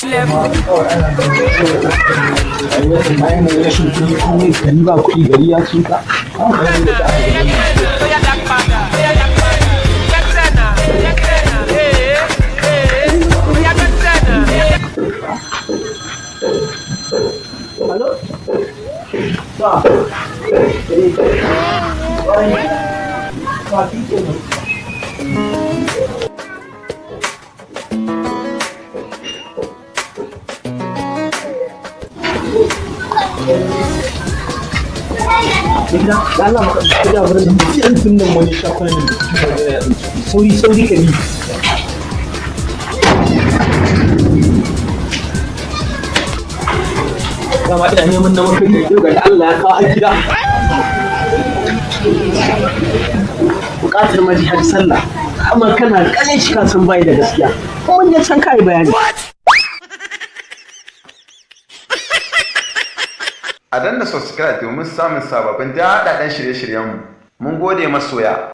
Level. Bayan mai rashin kuɗi, komai gari ba kuɗi, gari ya tsuka. Oya dá padà. Oya dá padà. Gbẹ́sẹ̀ náà. Gbẹ́sẹ̀ náà. Ee ee. Oya gbẹ́sẹ̀ náà. Hello? Ta. Eh. Wai. Ta shi kenan. Gida, da Allah maka gida wurin da yanzu nan wani shakwanin da sauri sauri ka bi. Dama ina neman na makari, yau ga Allah ya kawo har gida. Bukatar maji har sallah. Amma kana ganin shi ka san bai da gaskiya. Kuma ya san kai bayani. A danna subscribe domin samun sababbin daɗaɗɗen shirye-shiryenmu. Mun gode, masoya.